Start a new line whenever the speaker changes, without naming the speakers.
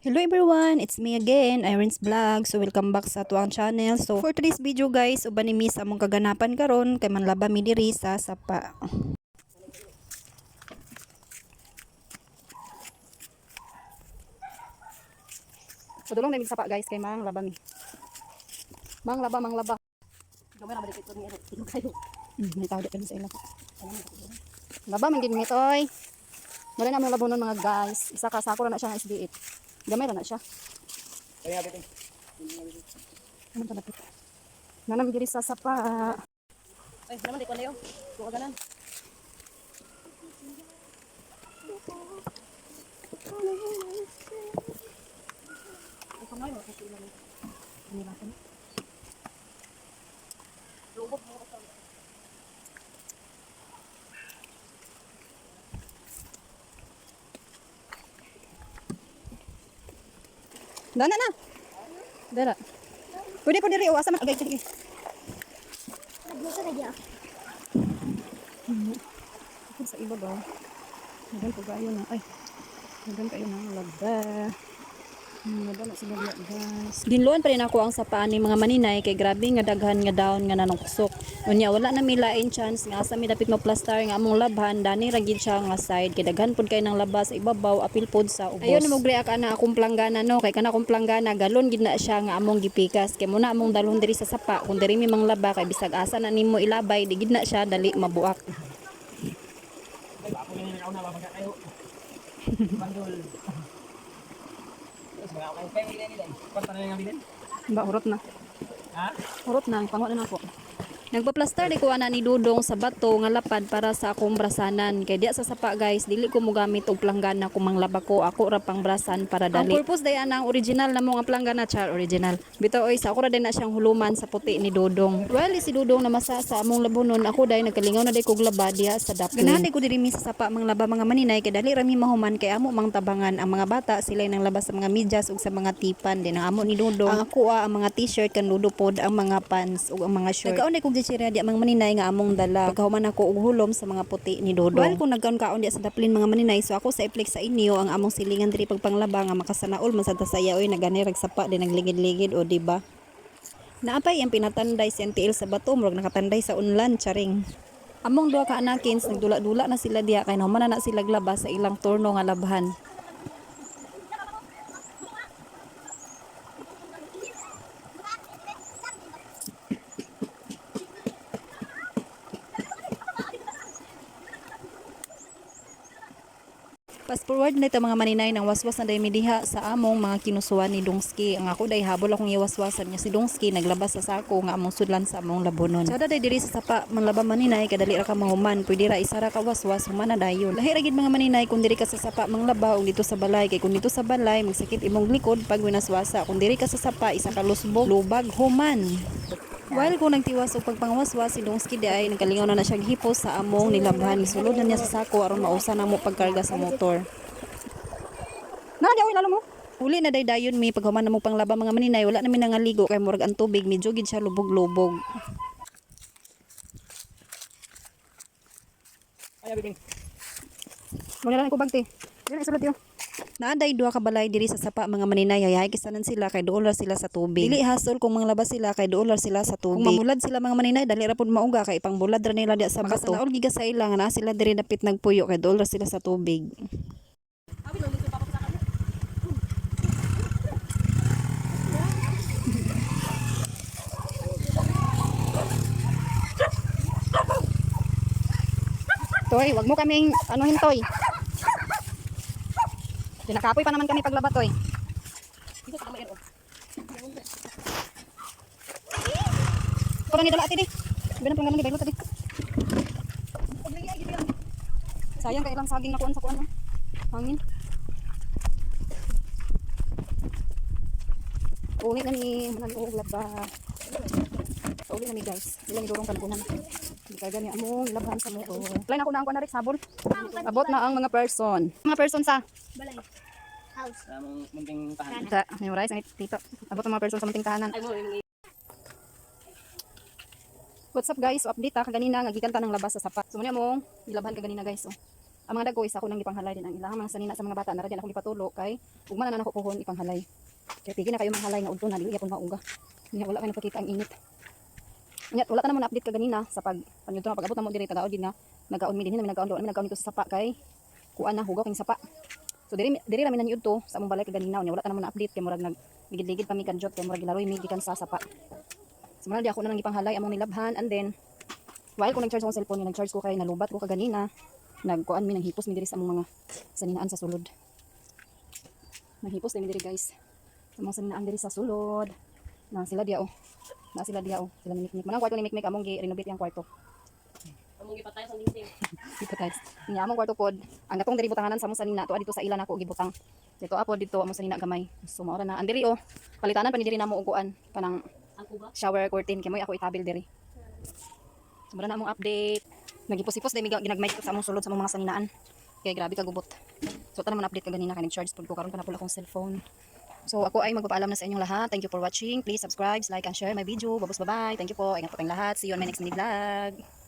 Hello everyone, it's me again, Irene's Vlog. So welcome back sa atuang channel. So for today's video guys, uban ni mi sa among kaganapan karon kay manlaba mi diri sa sapa.
Padulong na mig sapa, guys, kay mang laba mi. Mang laba, mang laba. May tao di sa ila. Laba man gid mi toy. Wala na among labonon, mga guys. Isa ka sako ra na siya nga SB8. Gamay ra na siya. Ano pa lapit? Nanam diri sa sapa.
Ay, naman di ko na yun. Kuha ganan.
Dana na. Dara. Pwede po diri o asa man agay sige. Sa iba ba? Dagan po kayo na. Ay. Dagan kayo na laba. Laba na sila diya, guys.
Ginluan pa rin ako ang sapaan ni mga maninay kay grabe nga daghan nga down nga nanuksok. Unya wala na mi lain chance nga asa mi dapit mo plaster nga among labhan, dani ra gid siya nga side kay daghan pud kay nang labas sa ibabaw, apil pod sa ubos. Ayon mo react ana akong planggana no, kay kana akong planggana galon gid na siya nga among gipikas kay muna among dalhon diri sa sapa kung diri mi manglaba kay bisag asa na nimo ilabay, di gid na siya dali mabuak.
Ay, ako na ako na mabagka kayo. Bandol. Tapos mga ako kayo nila nila. Kwarta na yung bilin.
Ba urot na.
Ha?
Urot na, pango na nako.
Nagpa-plaster di ko ana ni Dudong sa bato nga lapad para sa akong brasanan. Kay diya sa sapa guys, dili ko mogamit og planggana kung manglaba ko, ako ra pang brasan para dali. Ang purpose day ana ang original na mo nga planggana, char original. Bitaw oy, sa ako ra din na siyang huluman sa puti ni Dudong. Well, si Dudong namasa sa among labonon, ako day nagkalingaw na day kog laba diha sa daplin. Ganahan day ko diri mi sa sapa manglaba, mga maninay, kay dali ra mi mahuman kay amo mang tabangan ang mga bata, sila nang labas sa mga medyas ug sa mga tipan din ang amo ni Dudong. Ang ako ang mga t-shirt kan Dudo pod ang mga pants ug ang mga short. Nagkaon day kog chichirya di mga maninay nga among dala. Pagkahuman ako og hulom sa mga puti ni Dodong. While kung nagkaon-kaon diya sa daplin, mga maninay, so ako sa i-flex sa inyo ang among silingan diri pagpanglaba nga makasanaol man sa tasaya oy, nagani rag sapa din nagligid-ligid o di ba? Naapay ang pinatanday si NTL sa bato, murag nakatanday sa unlan, charing. Among duha ka anakins nagdula-dula na sila diha kay nahuman na na sila glaba sa ilang turno nga labhan. Fast forward na ito, mga maninay, nang waswas na day mi diha sa among mga kinusuan ni Dongski. Ang ako day habol akong iwaswasan niya si Dongski naglabas sa sako nga among sudlan sa among labonon. Sada day diri sa sapa manglaba, maninay, kadali ra ka mahuman, pwede ra isa ra ka waswas, human na dayon. Lahi ra gid, mga maninay, kung diri ka sa sapa manglaba og dito sa balay, kay kung dito sa balay magsakit imong likod pag winaswasa. Kung diri ka sa sapa, isa ka lusbog, lubag, human. While kung nagtiwas og pagpangwaswas si Dongski di ay nagkalingaw na na siyang hipos sa among nilabhan. Gisulod na niya sa sako aron mausa na mo pagkarga sa motor.
Na di oy lalo mo.
Uli na day dayon mi paghuman na mo panglaba, mga maninay, wala na mi nangaligo kay murag ang tubig medyo gid siya lubog-lubog.
Ay, abibing.
Wala lang ko bagti. Dili na isulod yo.
Naaday duha ka balay diri sa sapa, mga maninay, hayahay kisanan sila kay duol ra sila sa tubig. Dili hasol kung manglaba sila kay duol ra sila sa tubig. Kung mamulad sila, mga maninay, dali ra pud mauga kay ipangbulad ra nila diya sa bato. Makasanaol giga sa ila nga naa sila diri dapit nagpuyo kay duol ra sila sa tubig.
Toy, wag mo kaming anuhin, toy. Kinakapoy pa naman kami paglaba, toy.
Dito sa kamay oh.
Parang ni dala ate di. Ganun pang ganun ni baylot ate. Sayang kay ilang saging nakuan sa kuan no. Hangin. Uli na ni manang og laba. Uli na ni guys. Ilang idurong kalbunan. Hindi ka gani among labhan sa motor. Lain ako na ang kuan na rin, sabon. Abot na ang mga person. Mga person sa
Balay. House.
Sa among munting tahanan.
Sa memorize ni tito. Abot ang mga person sa munting tahanan.
Ay mo yung
What's up guys? So update ta kaganina nga gikan ta ng labas sa sapa. So muna mong nilabhan kaganina guys. Oh. Ang mga dagko is ako nang gipanghalay din ang ilang mga sanina sa mga bata na ra din akong gipatulo kay ugma na na nako puhon ipanghalay. Kay pigi na kayo manghalay nga udto na dili gyapon mauga. Niya wala kay napakita ang init. Nya wala ta naman update kaganina sa pag panyudto na pag-abot na mo diri tagaod gid nga nagaon mi dinhi na mi nagaon doon mi nagaon dito sa sapa kay kuan na hugaw king sapa. So diri diri ra mi naniudto sa among balay kaganina, unya wala ta naman na-update kay murag nag ligid-ligid pa mi kanjot kay murag gilaroy mi gikan sa sapa. So muna di ako na nang gipanghalay among nilabhan and then while ko nag-charge akong cellphone, nag-charge ko kay nalubat ko kaganina. Nagkuan mi, nanghipos mi diri sa among mga saninaan sa sulod. Nanghipos mi diri, guys. Sa mga saninaan diri sa sulod. Na sila diya oh. Na sila diya oh. Sila ni Mikmik. Manang kwarto ni Mikmik among gi-renovate ang kwarto.
Among gipatay sa dingding.
Dito, guys. Nya among kwarto pod. Ang katong diri butanganan sa among sanina to dito sa ila nako gibutang. Dito apo dito among sanina gamay. So mao ra na. Ang diri oh. Palitanan pa ni diri namo og kuan kanang
Ang kuba.
shower curtain kay moy ako itabil diri. So mura na among update. Nagipos-ipos dahil ginagmay ko sa among sulod sa among mga saninaan. Kaya grabe ka gubot. So tanan man update ka ganina kay nag-charge pud ko karon pa na pula akong cellphone. So ako ay magpapaalam na sa inyong lahat. Thank you for watching. Please subscribe, like, and share my video. Babus, bye-bye. Thank you po. Ingat po kayong lahat. See you on my next mini vlog.